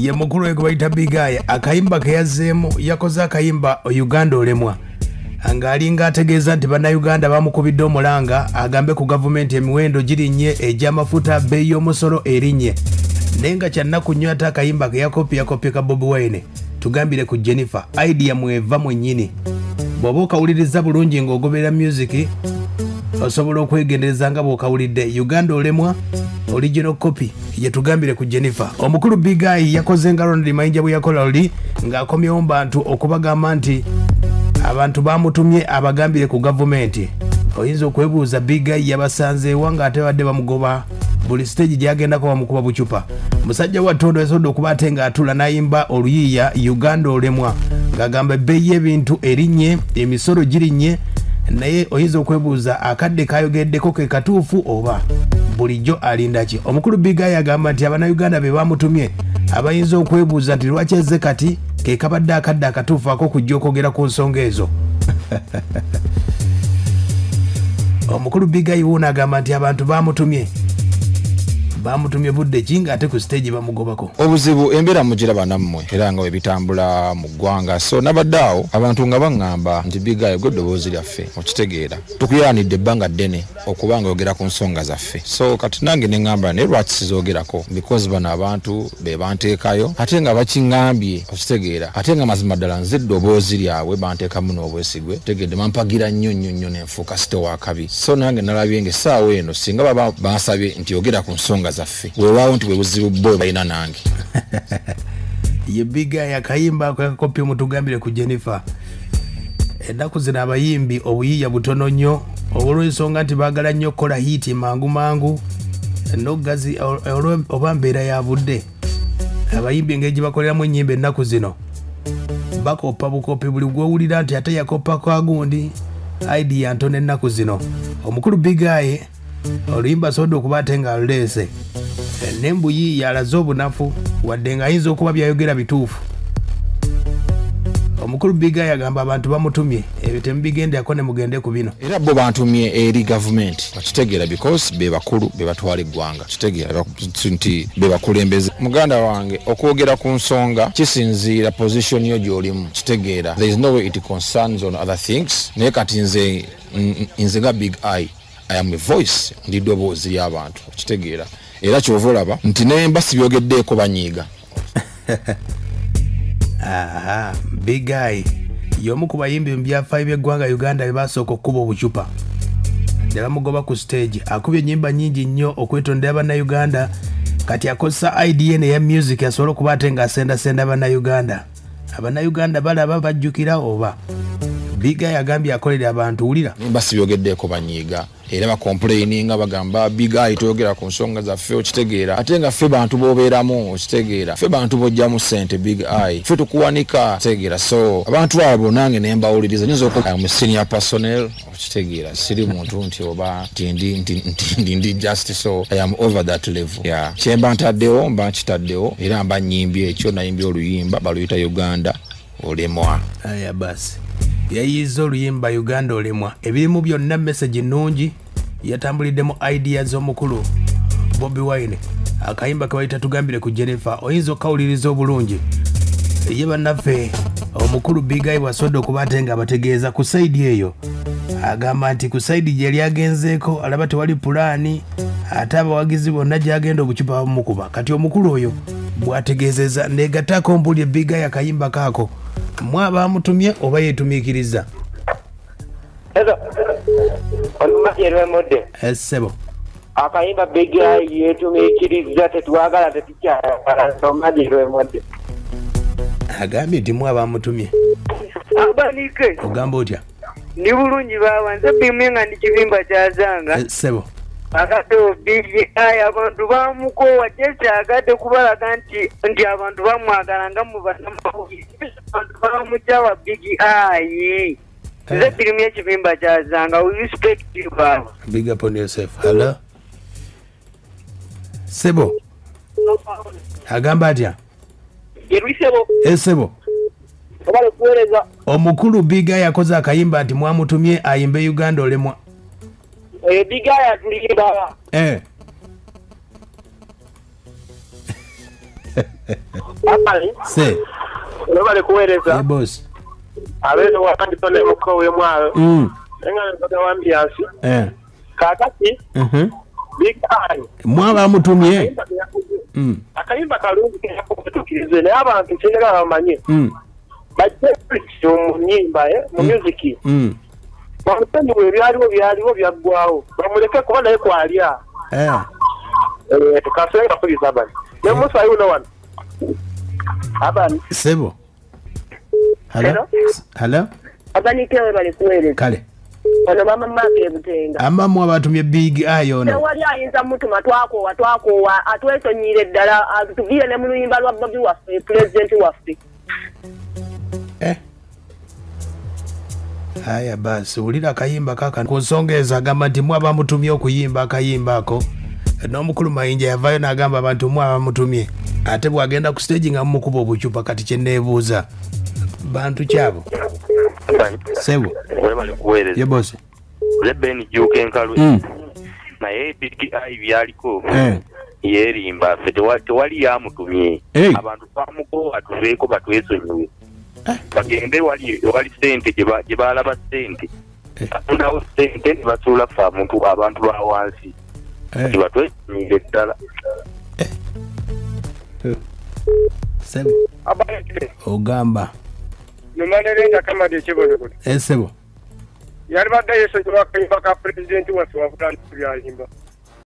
Ye mukulu we gwe bayita Big Eye, akayimba ke yazzeemu yakoze akayimba Uganda olemwa, ng'alinga ategeeza nti bannayuganda bamukubidde omulanga agambe ku gavumenti emiwendo girinnye egy'amafuta, bbeeyi y'omusolo erinnye. Naye nga kyannaku nnyo ate akayimba ke yakopye ka Bobi Wine, tugambire ku Jennifer, idea mweva mwennyini. Bw'oba okawuliriza bulungi ng'ogoberera music osobola okwegendereza nga bw'okawulidde. Uganda olemwa original copy ye tugambire ku Jennifer. Omukulu Big Eye yakoze nga Ronald Mayinja bwe yakola luli ng'akomyewo mu bantu okubagamba nti abantu bamutumye abagambire ku gavumenti. Oyinza okwebuuza Big Eye yabasanze wa ng'ate badde bamugoba buli stage gy'agendako bamukuba bucupa. Musajja wa Tondo yasobodde okuba ate ng'atula n'ayimba oluyiiya Uganda olemwa, ng'agamba ebbeeyi y'ebintu erinnye, emisolo girinnye. Naye oyinza okwebuuza akadde kayogeddeko ke katuufu oba bulijjo alinda ki? Omukulu Big Eye agamba nti abannayuganda be bamutumye, abayinza okwebuuza nti lwaki azze kati, ke kabadde akadde akatuufu ak'okujja okwogera ku nsonga ezo. Omukulu Big Eye wuuno agamba nti abantu bamutumye, bamutumye budde ki ng'ate ku stage bamugobako? Obuzibu embeera mugiraba nammwe era nga bwe bitambula mu ggwanga. So nabadde awo abantu nga baŋŋamba nti Big Eye gwe eddoboozi lyaffe, okitegeera, tukuyaanidde ebbanga ddene okuba nga oyogera ku nsonga zaffe. So kati nange ne ŋŋamba naye lwaki sizoogerako, because bano abantu be banteekayo ate nga bakiŋŋambye, okitegeera, ate nga mazima ddala nze eddoboozi lyabwe, banteekamu n'obwesigwe, tegedde bampagira nnyo nnyo nnyo nenfuuka sito wakabi. So nange nalabye nga essaawa eno singa baba bansabye nti yogera ku nsonga zaffe, weewaawo nti bwe buzibu bo balina nange. Ye Big Eye akayimba ako yakakopye mutugambire ku Jennifer. Ennaku zino abayimbi obuyiiya butono nnyo olw'ensonga nti baagala nnyo okukola hit mangu mangu n'ogazi oba mbeera ya budde. Abayimbi engeri gye bakoleramu ennyimba ennaku zino bakopa bukopi, buli gw'owulira nti ate yakopa kagundi, idea ntono ennaku zino. Omukulu Big Eye oluyimba asobodde okuba ate ng'aluleese nembuyi yalaze obunafu wadde ng'ayinza okuba byayogera bituufu. Omukulu Big Eye agamba abantu bamutumye, ebyo temubigenderako ne mugende ku bino. Era bo bantumye eri gavumenti, okitegeera, because be bakulu be batwala eggwanga, okitegeera nti be bakulembeze. Muganda wange, okwogera ku nsonga kisinziira position yo gy'olimu, kitegeera, there is no way it concerns on other things. Naye kati nze nze nga Big Eye, I am a voice, ndi ddoboozi ly'abantu, okitegeera, era kyova olaba nti nemba sibyogeddeeko banyiiga. Aha, Big Eye y'omu ku bayimbi mu byafaayo by'eggwanga Uganda be basooka okukuba obucupa ne bamugoba ku stage. Akubye ennyimba nnyingi nnyo okwetondera bannayuganda. Kati akozesa idea eya music asobole okuba ate ng'asendasenda bannayuganda. Abannayuganda balaba bajjukira oba Big Eye agambye akolera abantu, wulira. Nemba sibyogeddeeko banyiiga era bacomplaininga, bagamba Big Eye toyogera ku nsonga zaffe, okitegeera, ate nga ffe bantu b'obeeramu, okitegeera, ffe bantu b'ojjamu ssente, Big Eye ffe tukuwanika, okitegeera. So abantu abo nange ne mbawuliriza, nyinza oku mu senior personnel, okitegeera, siri muntu nti oba nti ndi just, so I am over that level, yeah. Kyemba ntaddewo mba nkitaddewo era mba nnyimbye ekyo, nayimbye oluyimba baluyita Uganda olemwa. Aya basi, yayiyiza oluyimba Uganda olemwa, ebirimu byonna message nnungi, yatambuliddemu idea z'omukulu Bobi Wine. Akayimba ke bayita tugambire ku Jennifer, oyinza okukawuliriza obulungi. Ye bannaffe omukulu Big Eye bw'asobodde okuba ate nga abategeeza ku side eyo, agamba nti ku side gye yali agenzeeko alaba tewali pulaani, ate abawagizi bonna gy'agenda obucupa bamumukuba. Kati omukulu oyo bw'ategeezezza negattaako mbulye Big Eye akayimba kaako mwe abamutumye oba yeetumiikiriza. Essebo. Akayimba Big Eye yeetumiikiriza, tetwagala, tetukyayagala, omaje lwemudde. Agambye nti mwe abamutumye. Abanike. Ogamba otya? Ndi bulungi baba, nze bimwe nga ndi kibimba kyazanga. Ssebo. Akadde Big Eye abantu bamukoowa, kyesi akadde kubalaga nti abantu bamwagala nga mu bannamawulire, abantu bamukyawa Big Eye. Nze birimu ekibimba kyazanga, we respect you baba. Big up on yourself. Hello. Sebo. Agamba atya? Yerwisebo. Esebo. Obale kuweereza. Omukulu Big Eye yakoze akayimba nti mwamutumye ayimbe Uganda olemwa. Big Eye atulimba. Se. Nobale kuweereza. Ye boss. Abezo wakandi tone mukowe mwalo. Enga ndoga wambiansi. Kakati. Big Eye. Mwaba mutumye. Akayimba kalungi kutukirize naye abantu kyenjagala bamanye. Bajje mu nnyimba mu music. Bamutonyiwe ebyaliwo byaliwo byaggwawo. Bamuleke kuba naye kwalya. Kasenga kubiza abani. Ne Musa yuno wano. Abani. Sebo. Hello. Hello. Abani kewe bali kuweereza. Kale. Ono mama make Butenga. Ama mwa batumye Big Eye ono. Tewali ayinza mutuma twakoowa atwesonyiire ddala atuviire ne mu luyimba lwa Bobi waffe president waffe. Haya basi wulira akayimba kaka ku nsonga ezo agamba nti mwe abamutumye okuyimba akayimba ako n'omukulu Mayinja yavaayo n'agamba abantu mwe abamutumye ate bw'agenda ku stage nga mumukuba obucupa. Kati kye neebuuza bantu kyabo. Sebo. Ye boss. Leben juke enkalwe. Naye Big Eye byaliko. Yerimba ffe tewali yamutumye. Abantu bamuko atuveeko batwesonyiwe. Bagende wali sente gye balaba sente. Atundawo sente ne basuula ffe abantu abantu ba wansi. Batwesonyiwe ddala. Sebo. Ogamba. Numanerenda kama de kibono. Sebo. Yalibadde yesonyiwa akayimba ka pulezidenti waffe wavutandika byayimba.